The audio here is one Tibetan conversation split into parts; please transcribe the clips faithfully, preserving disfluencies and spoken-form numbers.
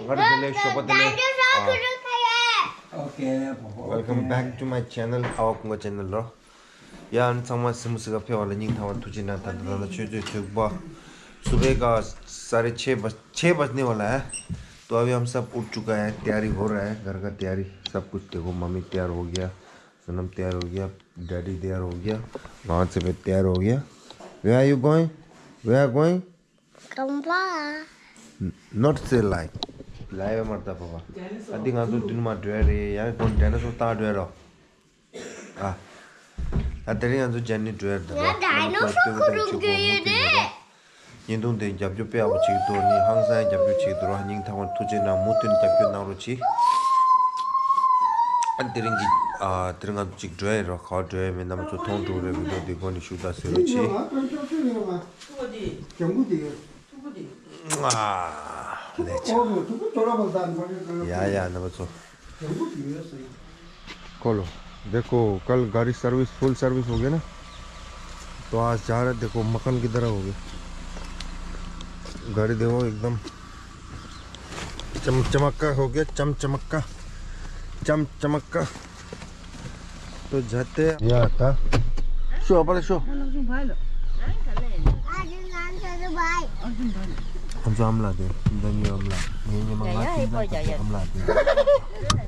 ང་རང་དེ་ལས་ཞོགས་པ་དེ་ལས། Okay, okay. Welcome back to my channel. ཨ་བ་ཀུན་དགའ་ཆེ་ནལ་ལོ། ཡ་ཨ་ནི་ཚང་མ་སེམས་སུ་ག་ཕེབས་པ་ལ་སྙིང་ཐག་པ་ཐུགས་རྗེ་གནང་། ད་ད་ད་ད་ཆོས་ཚོད་ཚོད་པ། सुबह का साढ़े छः बज छः बजने वाला है। तो अभी हम सब उठ चुका है, तैयारी हो रहा है, घर का तैयारी, सब कुछ। देखो मम्मी तैयार हो गया, सनम तैयार हो गया, डैडी तैयार हो गया, वहाँ से भी तैयार हो गया। Where are you going? Where are going? Kampala. Not say like. Live མར་ད་པ་པ། ཨ་འདི་ང་ཚོ་འདུན་མ་འགྲོ་ཡ་རེད། ཡང་ཁོང་ཌའི་ནོ་སོར་བཏང་འགྲོ་ཡ་རོ། ཨ། ད་དེ་རིང་ང་ཚོ་ཇར་ནི་འགྲོ་ཡ་རེད། ང་ཌའི་ནོ་སོར་ཁོ་རང་འགྲོ་ཡ་རེད། བརྙན་ཐུང་དེ་རྒྱབ་སྐྱོར་དཔེ་ཡག་པོ་བྱེད་ཀྱི་འདུག་ནི་ཧང་སང་རྒྱབ་སྐྱོར་བྱེད་ཀྱི་འདུག་ར། སྙིང་ཐག་པ་ཐུགས་རྗེ་གནང་། མུ་མཐུད་རྒྱབ་སྐྱོར་གནང་རོགས་གྱིས། ཨ་དེ་རིང་གི་ཨ་དེ་རིང་ང་ཚོ་གཅིག་འགྲོ་ཡ་རོ། ག་པར་འགྲོ་ཡ་མེད། རྣམ་པ་ཚོ་མཐོང་འགྲོ་རེད། མི་འགྲོ་དེ་སྒོ་ནས་ཞུགས་ད་ཟེར་རོགས་གྱིས། ཨ་ལས་ཆ། ཡ་ཡ་རྣམ་པ་ཚོ། खोलो। देखो, कल गाड़ी सर्विस, फुल सर्विस हो गया ना, तो आज जा रहे। देखो, मकान की तरह हो गया। गाड़ी देखो, एकदम चम चमक्का हो गया, चम चमक्का, चम चमक्का। तो जाते हैं। या था। शो, पर शो। हम जो हमला दे, दनिया हमला। ये, ये मंगा या, या, चिंता ये, ये, करके ये। हमला दे।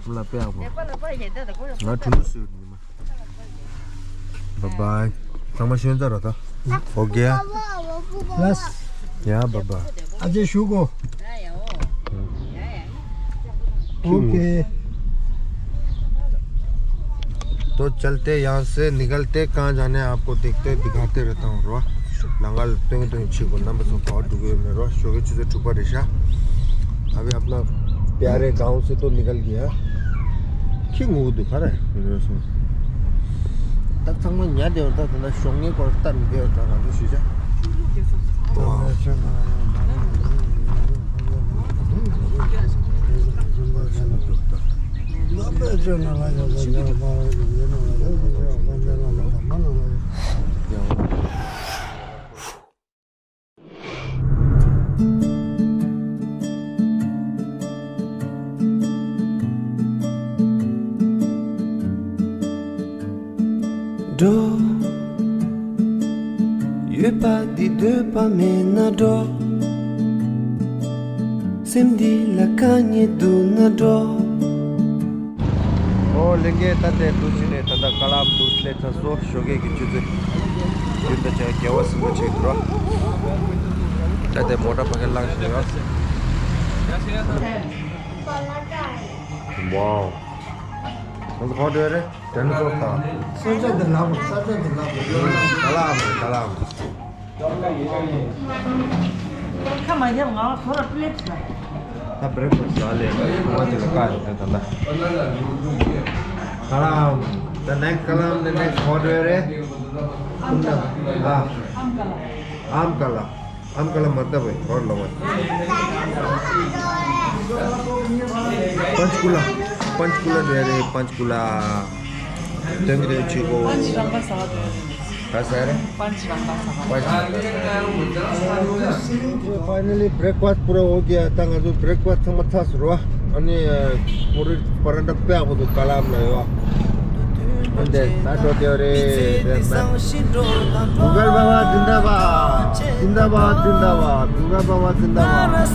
हमला पे आपको। ना ठुलू से उठनी। Bye bye. ཚང་མ་ཤོན་ཚར་རོ་ད། ཨོ་ཀེ། ལགས། ཡ་བ་བ། ཨ་ཅེ་ཞུ་གོ། ཨོ་ཀེ། तो चलते यहाँ से निकलते, कहाँ जाने आपको देखते, दिखाते रहता हूँ रो। लंगल टुंग टुंग छी को नंबर सो कॉल दुगे में रो, शो के चीज़ें ठुपा रेशा। अभी अपना प्यारे गांव से तो निकल गया। खी ངུ་འདུག་ག་རེ། ད་ཚང་མ་ཉལ་བསྡད་ཡོད། ད་ད་ལྟ་ཞོགས་ངའི་སྐོར་ལྟར་མི་བསྡད་ཡོད། ད་ང་ཚོ་ཞུས་ཆ། འགྲོ། ཡོད་པ་འདི་འདོད་པ་མེད་ན་འགྲོ། སེམས་འདི་ལ་དཀའ་ངལ་འདུག་ན་འགྲོ། ཨོ་ལྷན་རྒྱས། ད་ལྟའི་འདུག་ཕྱི་ནས་ད་ལྟ་ཀ་ལམ་དུ་སླེབས་ཚར་སོང་། ཞོགས་ཀས་ཀྱི་ཆུ་ཚོད་བདུན་དང་ཕྱེད་ཀ་བརྒྱད་པ་ཟིན་པ་ཆགས་འདུག་ར། ད་ལྟའི་མོ་ཊ་ཕ་གིར་བླངས་བཞག་ཡོད། ཝའོ། ང་ཚོ་ག་པར་འགྲོ་ཡ་རེད། དེ་ནི་ཚོ་དང་། ས་ཆ་འདི་ལགས་པ། ས་ཆ་འདི་ལགས་པ། ཀ་ལམ་རེད། ཀ་ལམ། ཁ་མ་རྒྱབ། ང་ཁོ་ར་པི་ལེ་ཊི་ལ། ད་བྷི་རེག་ཕ་སི་ཟ་ལེ། ཁོ་བ་ཅི་ལ་ཀ་ཡོད་དེ་ད་ལྟ། ཀ་ལམ། The next ཀ་ལམ། The next ག་པར་འགྲོ་ཡ་རེད། ཨམ་ཀ་ལ། ཨམ་ཀ་ལ། ཨམ་ཀ་ལ། ཨམ་ཀ་ལ་མ་ལྟ་བའི་ཧོར་ལོ་བ། པན་ཆ་ཀུ་ལ། པན་ཆ་ཀུ་ལ་འདྲ་རེད། པན་ཆ་ཀུ་ལ། དོན་གྱི་དོན་ཆུ་གོ། པན་ཆ་རམ་པ་ཟ་བ་འདྲ་རེད། ག་ཟེར། པན་ཆ་རམ་པ་ཟ་བ། པན་ཆ། Finally breakfast पूरा हो गया। ད་ང་ཚོ་breakfast ཚང་མ་ཚར་སོང་ར། ཨ་ནི་པུ་རི་པ་རན་ཏ་དཔེ་ཡག་པོ་འདུག་ཀ་ལམ་ལ་ཡོད། འདི་ད་འགྲོ་དེ་རེད། གུ་གལ་པ་པ་ཛིན་དཱ་བཱད། ཛིན་དཱ་བཱད། ཛིན་དཱ་བཱད། གུ་གལ་པ་པ་ཛིན་དཱ་བཱད།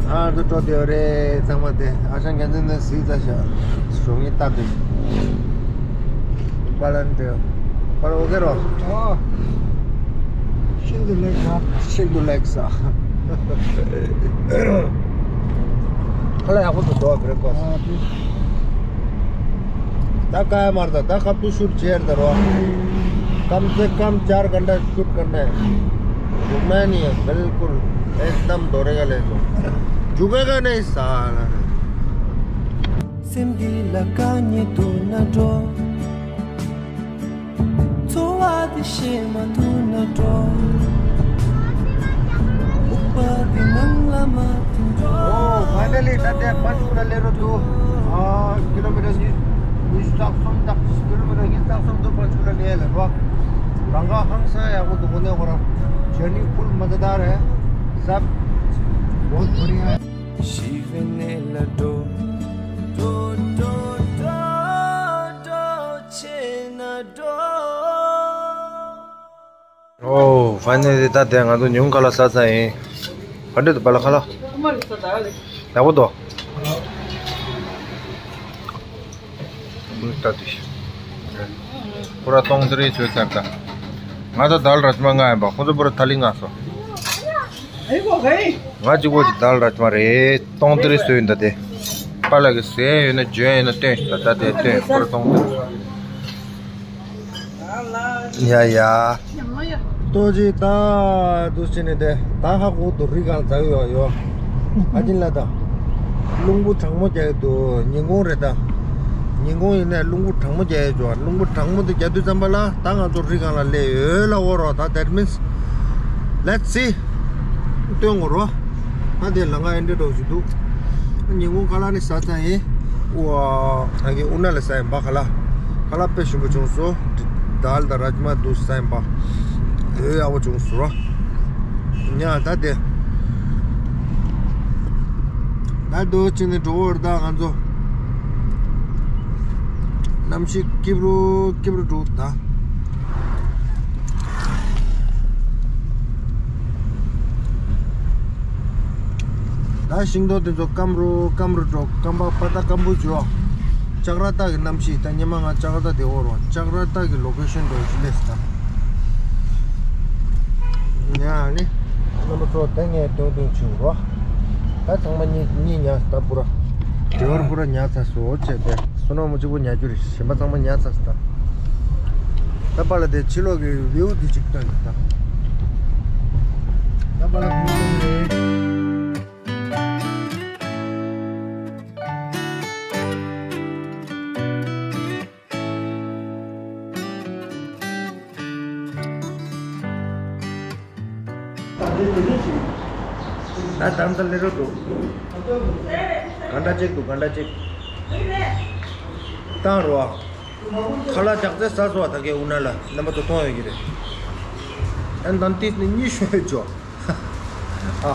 ཨ་འདི་འགྲོ་དེ་རེད། ཚང་མ་དེ་ཨ་ཞང་རྒྱལ་མཚན་ནས་གཟིགས་ཚར་ཤག་ཞོགས་ངས་ལྟ་དུས། པ་ལན་དེ། པ་ལན་ཨོ་ཀེ་རོ། ཨོ། ཤིན་ཏུ་ལེགས་ས། ཤིན་ཏུ་ལེགས་ས། ཁ་ལག་ཡག་པོ་འདུག་དོ། བྷི་རེག་ཕ་སི། ཨ་དེ། ད་ཀ་ཡ་མར་ད་ད་ཁ་ཏུ་ཤུར་ཅེར་ད་རོ། कम से कम चार घंटा शूट करना है। रुकना ही नहीं है बिल्कुल। एकदम दौड़ेगा ले तो। झुकेगा नहीं साला। སེམས་འདི་ལ་དཀའ་ངལ་འདུག་ན་འགྲོ། འཚོ་བ་འདི་ཤེས་མ་ཐུབ་ན་འགྲོ། སྨུག་པ་འདི་ནང་ལ་མ་ཐིམ་འགྲོ། ཨོ། ཕའི་ནལ་ལི་ད་ལྟའི་པན་ཆ་ཀུ་ལ་སླེབས་རོགས་འདུག་ཨ། ཀི་ལོ་མི་ཊར་ཉི་ཉི་ཤུ་རྩ་གསུམ་དང་། ཀི་ལོ་མི་ཊར་ཉི་ཤུ་རྩ་གསུམ་འདུག་པན་ཆ་ཀུ་ལ་སླེབས་ལ་རོ། རང་ག་ཧང་སང་ཡག་པོ་འདུག་གོ་ནས་ཁོ་རང་ཇར་ནི་ཕུལ་མ་ད་ད་རེད། ཟབ་བོ་ཐོ་རི་ཡ། ཞི་བའི་གནས་ལ་འགྲོ། འགྲོ་འགྲོ་འགྲོ་འགྲོ་བྱེད་ན་འགྲོ། ཨོ། ཕའི་ནལ་ལི་ད་དེ་ང་ཚོ་ཉུང་ཁ་ལ་ས་ཚ་ཡིན། ག་འདྲ་འདུག་པཱ་ལགས་ཁ་ལག་ཡག་པོ་འདུག་ད་དེ་ཁོ་ར་སྟོང་ཙི་རེ་བཟོས་ཚར་ད། ང་ཚོ་དཱལ་རཱཇ་མ་ལྔ་ཡིན་པ། ཁོ་ཚོ་པུ་ར་ཐ་ལི་ལྔ་སོ། ང་གཅིག་པོ་ཅིག་དཱལ་རཱཇ་མ་རེད། སྟོང་ཙི་རེ་བཟོས་ཡིན་ད་དེ། པཱ་ལགས་ཀྱི་ཟས་ཡོད་ན་འཇོན་ཡོད་ན་སྟོན་ཞིག་ད་ད་དེ་སྟོན། ཁོ་ར་སྟོང་ཙི་རེ་བཟོས། ཡ་ཡ། ཏོ་ཅི་ད་དུ་ཅི་ནི་དེ་ད་ཧ་གོ་དུ་རི་གང་ཚ་ཡོ་ཡོ། ཨ་ཅིན་ལ་ད། རླུང་བུ་གྲང་མོ་རྒྱག་གི་འདུག་ཉིན་གུང་རེད་ད། ཉིན་གུང་ཡིན་ནའི་རླུང་བུ་གྲང་མོ་རྒྱག་ཡོད་ཅོ། རླུང་བུ་གྲང་མོ་དེ་རྒྱག་དུས་ཙམ་པ་ལ་ད་ང་ཚོ་རི་གང་ལ་སླེབས་ཡོད་ལ་འོ་རོ། ད་that means let's see. སྟོན་གོ་རོ། ད་དེ་ལ་ང་ཨེ་འདྲ་འགྲོ་བཞིན་འདུག་ཉིན་གུང་ཁ་ལག་ནི་ཟ་ཚར་ཡིན། ཨོ། ད་གི་ཨུ་ན་ལ་ཟ་ཡིན་པ་ཁ་ལག་ཁ་ལག་དཔེ་ཞིམ་པོ་བྱུང་སོང་། དཱལ་དང་རཱཇ་མ་དུ་ཟ་ཡིན་པ། ཨོ་ཡག་པོ་བྱུང་སོང་རོ། ཉ་ད་དེ། ད་དུ་ཅི་ནི་འགྲོ་བར་ད་ང་ཚོ། གནམ་གཤིས་སྐྱིབ་རུ་སྐྱིབ་རུ་འགྲོ་ད། ད་ཤིང་སྡོང་དེ་ཚོ་སྐམ་རུ་སྐམ་རུ་འགྲོ། སྐམ་པ་པ་ད་སྐམ་པོ་བྱོས། ཅག་ར་ཏ་གི་གནམ་གཤིས་ད་ཉི་མ་ང་ཅག་ར་ཏ་དེ་འོར་བ། ཅག་ར་ཏ་གི་ལོ་ཀེ་ཤན་འགྲོ་ཞིག་ལས་ད། ཡ་ནི། རྣམ་པ་ཚོ་ད་ངས་སྟོན་སྟོན་བྱུང་རོ། ད་ཚང་མ་གཉིད་གཉིད་ཉལ་ད་པུ་ར། དེ་བར་པུ་ར་ཉལ་ཚར་སོ་བྱས་ཏེ། བསོད་ནམས་མོ་གཅིག་པོ་ཉལ་རྒྱུ་རེད། གཞན་པ་ཚང་མ་ཉལ་ཚར་སོ་ད། ད་པཱ་ལགས་དེ་ཕྱི་ལོགས་ཀྱི་བེའུ་དེ་གཅིག་སྟོན་ད། ད་པཱ་ལགས་བེའུ་སྟོན་རེད། ད་དམ་ཚ་ལེ་རོ་འདུག་ག་འདྲ་ཅིག་འདུག་ག་འདྲ་ཅིག་བཏང་རོགས། ཁ་ལག་ཇག་རྩེ་ཟ་སོ་བ་ད་གའི་འུ་ན་ལ་རྣམ་པ་ཚོ་མཐོང་ཡོད་ཀྱི་རེད། ཨན་དང་ཏིས་ནི་གཉིས་ཤོད་ཅོ། ཨ།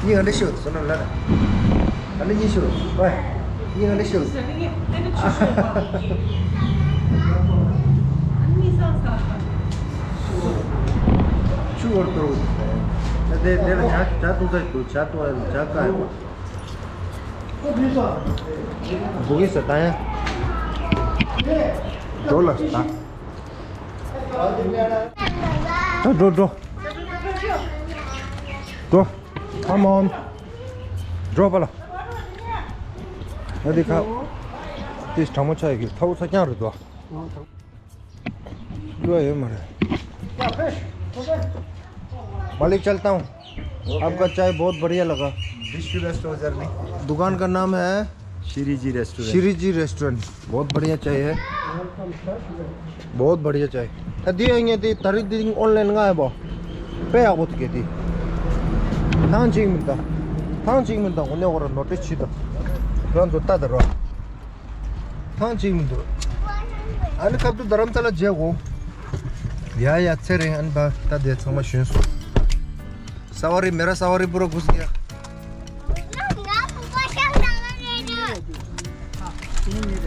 གཉིས་ག་འདྲ་ཤོད་སོ་ན་ལ། ཨ་ནི་གཉིས་ཤོད་ཝེ། གཉིས་ག་འདྲ་ཤོད། ཆུ་བར་དོར། ད་དེ་དེ་ལ་ཇ་ཇ་འཐུང་ཚར་འདུག་ཇ་འཐུང་ཡ་ཇ་དཀའ་ཡོད་པ། འབུ་གི་ས་ད་ཡ། འགྲོ་ལ་ད། ད་འགྲོ་འགྲོ། འགྲོ། Come on. འགྲོ་པ་ལ། ཨ་དེ་ཁ། དེ་གྲང་མོ་ཆགས་ཡོད་ཀྱི་ཐའུ་ཚ་རྐྱང་རེད་དོ། བློ་ཡོད་མ་རེད། मालिक चलता हूँ। आपका चाय बहुत बढ़िया लगा। विश्व रेस्टोरेंट। दुकान का नाम है श्री जी रेस्टोरेंट। श्री जी रेस्टोरेंट। बहुत बढ़िया चाय है। बहुत बढ़िया चाय। ད་འདི་ཡང་ངས་དེ་ད་རེས་འདི་ཨོན་ལན་ལྔ་ཡོད་པ། དཔེ་ཡག་པོ་འདུག་གས་དེ། ཐང་ཅིག་མིན་ད། ཐང་ཅིག་མིན་ད་འོ་ནས་འོ་ར་ནོ་ཊིས་བྱེད་ད། རང་ཚོ་ལྟ་ད་རོ། ཐང་ཅིག་མི་འདུག་ཨ་ནི་ཁབ་ཏུ་རྡ་རམ་ས་ལ་མཇལ་གོ། ཡ་ཡ་ཚེ་རིང་ཨ་ནི་ད་ད་དེ་ཚང་མ་ཞོན་སོང་། सवारी मेरा सवारी पूरा घुस गया।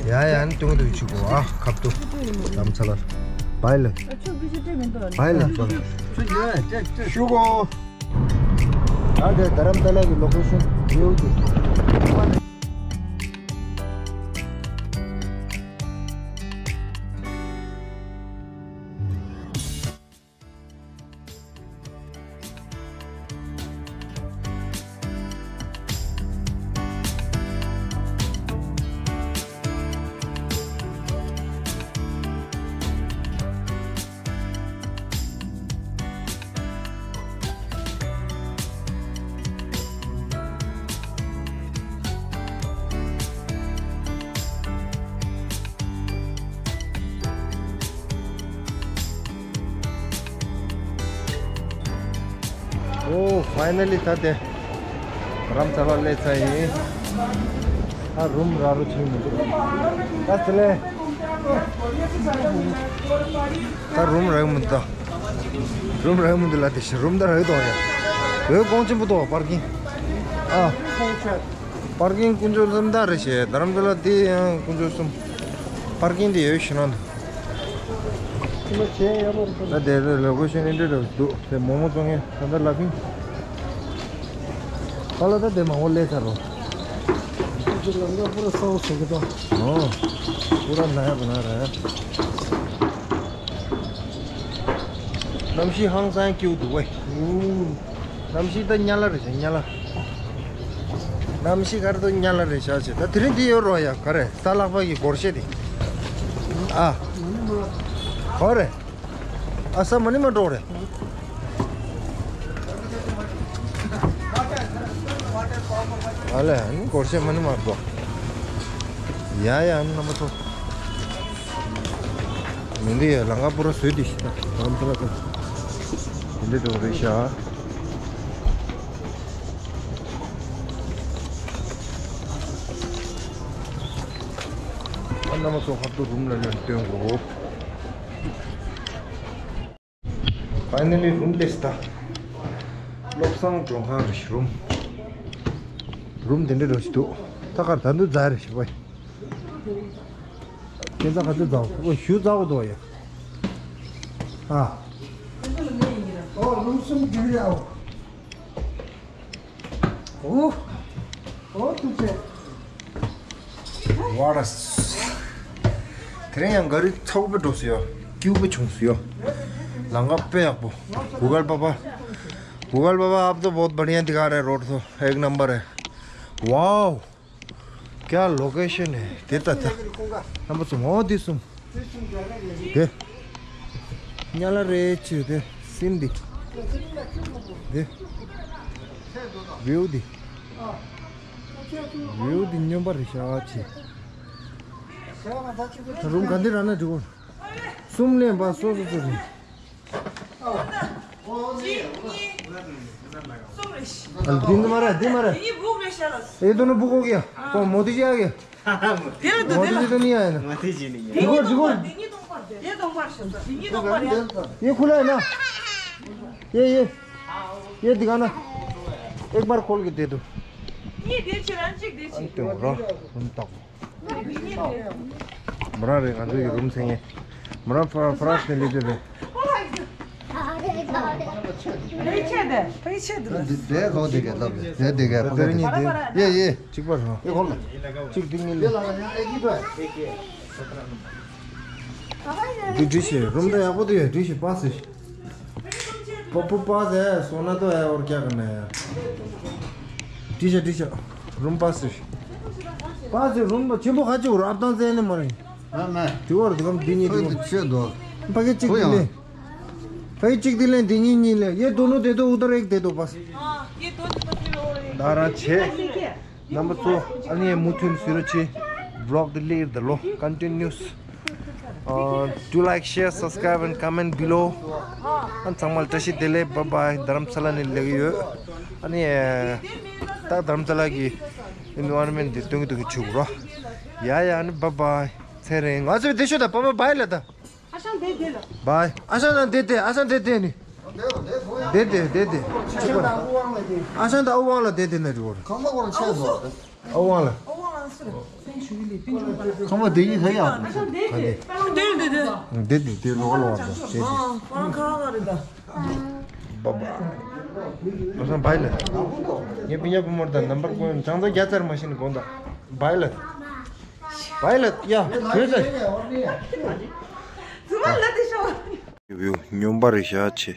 ཡ་ཡ་ཨ་ནི་ཏུང་ཏུང་ཆུ་གོ་ཨ་ཁབ་ཏུ་རྡ་རམ་ས་ལ་བའི་ལ། བའི་ལ་ཆུ་གོ། ད་དེ་རྡ་རམ་ས་ལ་གི་ལོ་ཀེ་ཤན་བིའུ་དེ། ཨོ། ཕའི་ནལ་ལི་ད་དེ་རྡ་རམ་ས་ལ་སླེབས་ཚར་ཡིན། ད་རུམ་རག་རུ་ཆེན་མི་འདུག་ད་དེ་ལས། ད་རུམ་རག་མི་འདུག་རུམ་རག་མི་འདུག་ལ་དེ་ཤི་རུམ་ད་རག་དོ་ཡ། བོད་ཀོང་ཆེན་པོ་དོ་པར་ཀིང་། ཨ། པར་ཀིང་དཀོན་མཆོག་གསུམ་ད་རེད་ཤེ། རྡ་རམ་ས་ལ་དེ་ཡང་དཀོན་མཆོག་གསུམ། པར་ཀིང་དེ་ཡོད་ཤི་ན་འདུག་ད་དེ་རེད་ལོ་ཀེ་ཤན་འདི་འདྲ་རེད་འདུག་དེ་མོག་མོག་བཙོང་མཁན་ད་ལྟ་ལ་ཕིང་། ཁ་ལ་ད་དེ་མང་པོ་སླེབས་ཚར་རོ། ཁྱེད་ལ་ང་པུ་ར་སའོ་ཟེར་གི་ད། ཨོ། པུ་ར་ན་ཡ་པུ་ན་ར། གནམ་གཤིས་ཧང་སང་སྐྱིད་འདུག་ཝེ། ཨུ། གནམ་གཤིས་ད་ཉ་ལ་རེད་ཤག་ཉ་ལ། གནམ་གཤིས་ག་རེ་འདུག་ཉ་ལ་རེད་ཤག་ཅེ། ད་དེ་རིང་འདི་ཡོད་རོ་ཡ་ག་རེ་ས་ལག་པ་གི་སྒོར་གཞས་དེ། ཨ། ག་རེ། ཨ་ས་མ་ནི་མ་འགྲོ་རེད། ཨ་ལས་ཨ་ནི་སྒོར་གཞས་མ་ནི་མ་འགྲོ། ཡ་ཡ་ཨ་ནི་རྣམ་པ་ཚོ། མི་འདི་ཡ་ལང་ཀ་པུ་ར་བཟོས་དེ་ཤི་ད་ལང་པུ་ར་ད། དེ་འདྲ་འགྲོ་རེད་ཤག་ཨ་རྣམ་པ་ཚོ་ཧབ་ཏུ་རུམ་ལ་ཡོན་སྟོན་གོ། Finally རུམ་སླེབས་ད། བློ་བཟང་མགྲོན་ཁང་རེད་རུམ། རུམ་དེ་འདྲ་འགྲོ་ཞིག་འདུག་ད་གར་ད་འདུ་རྫ་རེད་ཞུ་བ། ཁྱེད་ཚ་ག་ཚོད་རྫ་འོ་ཞུ་རྫ་འོ་འདུག་ཡ། ཨ། ཨོ་རུམ་གསུམ་བསྒྲིགས་རེད་ཨོ། ཨོ། ཨོ་ཐུགས་རྗེ་ཆེ། What a དེ་རིང་ཡང་ག་རི་ཚ་བོ་པེ་འགྲོ་སུ་ཡོད། སྐྱིད་པོ་བྱུང་སུ་ཡོད། ལང་ཀ་དཔེ་ཡག་པོ། Google पापा। Google पापा आप तो बहुत बढ़िया दिखा रहे रोड तो एक नंबर है। Wow क्या लोकेशन है। དེ་ད་ད། རྣམ་པ་ཚོ་མོ་འདི་གསུམ། དེ། ཉ་ལ་རེ་ཆེ་དེ་སིན་འདི། དེ། བིའུ་འདི། བིའུ་འདི་སྨྱོན་པ་རེད་ཤག་ཆེ། རུམ་ག་འདི་ར་ན་འགྲིག་གོ་གསུམ་ལེན་པ་སོ་སོ་སོ་རེད། གཅིག་གཉིས། གསུམ་རེད་ཤག་ཨ་འདི་འདི་མ་རེད་འདི་མ་རེད། དེ་གཉིས་སྦུག་རེད་ཤག་ལ། ཨེ་དོ་ནོ་སྦུག་གོ་གི་ཡ། ཀོ་མོ་དི་ཅི་ཡ་གི། དེ་ལ་འདུག་མོ་དེ་ལ། དེ་ལ་ནི་ཡ་ཡིན་ན། མ་དེ་བྱས་ནས་ཡ། ཇི་གོ་ཇི་གོ། དེ་གཉིས་སྟོང་པར་དེ་སྟོང་པར་ཞིག་དེ་གཉིས་སྟོང་པར་ཡ། ཡེ་ཁུ་ལ་ཡ་ན། ཡེ་ཡེ། ཡེ་དི་ག་ན། ཨེག་བར་ཁོལ་གི་དེ་དུ། གཉིས་དེ་ཕྱིར་རང་གཅིག་དེ་ཕྱིར། ཨན་ཏེ་ར་རུམ་བཏགས། མོ་རང་རེད་ང་ཚོ་ཡི་རུམ་ཚེ་ངེ། མོ་རང་ཕ་ཕ་རག་ནས་སླེབས་ཏེ་རེད། ཕ་ཡི་ཆད་དེ་ཕ་ཡི་ཆད་དེ། འདི་འདི་གོ་འདི་ག་ལབ་འདི་འདི་ག་གོ་འདི་ག་ཡེ་ཡེ། གཅིག་པར་ཧོ། ཡེ་ཧོ་ལ། གཅིག་འདི་གཉིས་ལ། འདི་འདྲི་ཤེས་རུམ་ད་ཡག་པོ་འདུག་ཡ། འདྲི་ཤེས་པ་སི། पप्पू पास है सोना तो है और क्या करना है यार। འདྲི་ཤེས་འདྲི་ཤེས། རུམ་པ་སི། པ་སི་རུམ་པ་ཆེན་པོ་ཁ་ཅིག་རུ་ཨབ་དང་ཟེར་ནི་མ་རེད། ཨ་མ། དེ་བར་དུ་གམ་འདི་གཉིས་འདི་ཁོས་འདི་ཆེ་དོ། ཕ་གི་གཅིག་འདི་ལེན། ཕ་གི་གཅིག་འདི་ལེན་འདི་གཉིས་གཉིས་ལེན། ये दोनों दे दो उधर एक दे दो बस। हाँ, ये दो दे दो फिर और एक। ད་རང་བྱེད། རྣམ་པ་ཚོ་ཨ་ནི་མུ་མཐུད་ཟེར་རོ་ཆེ། vlog འདི་སླེབས་ད་ལོ། continuous uh, do like, share, subscribe and comment below. ཨ་ཚང་མ་ལ་བཀྲ་ཤིས་བདེ་ལེགས། bye bye. རྡ་རམ་ས་ལ་ནས་སླེབས་ཡོད། ཨ་ནི་ད་རྡ་རམ་ས་ལ་གི་environment འདི་སྟོན་གི་འདུག་གི་ཆུ་རོ། ཡ་ཡ་ཨ་ནི་bye bye. ཚེ་རིང་ང་ཚོའི་བདེ་ཤོད་ད། bye bye. bye ལ་ད། ཨ་ཞང་དེ་དེ་ལ། བའི། ཨ་ཞང་ན་དེ་དེ། ཨ་ཞང་དེ་དེ་ནི། དེ་དེ་དེ་དེ། ཨ་ཞང་ད་ཨུ་ཝང་ལ་དེ་དེ་ན་འགྲོ། ཁང་པ་སྐོར་ཆད་སོ། ཨུ་ཝང་ལ། ཁང་པ་དེ་གཉིས་ཁ་ཡག་ག་དེ། དེ་དེ་དེ། དེ་དེ་དེ་ལོག་ལོག་དེ་དེ། ཨ་ཁ་ཁ་རེད་ད། བ་བ། ཨ་ཞང་བའི་ལ། ངས་པི་ཉ་པུ་མོར་དང་ནམ་བར་ཀོན་ཅང་ཙ་རྒྱ་ཙར་མ་ཤེས་ནི་དགོངས་དག་བའི་ལ། བའི་ལ་ཡ་བོད་ལ། ཛུ་མ་ལ་དེ་ཤོ། ཡོ་སྨྱོན་པ་རེད་ཤག་ཆེ།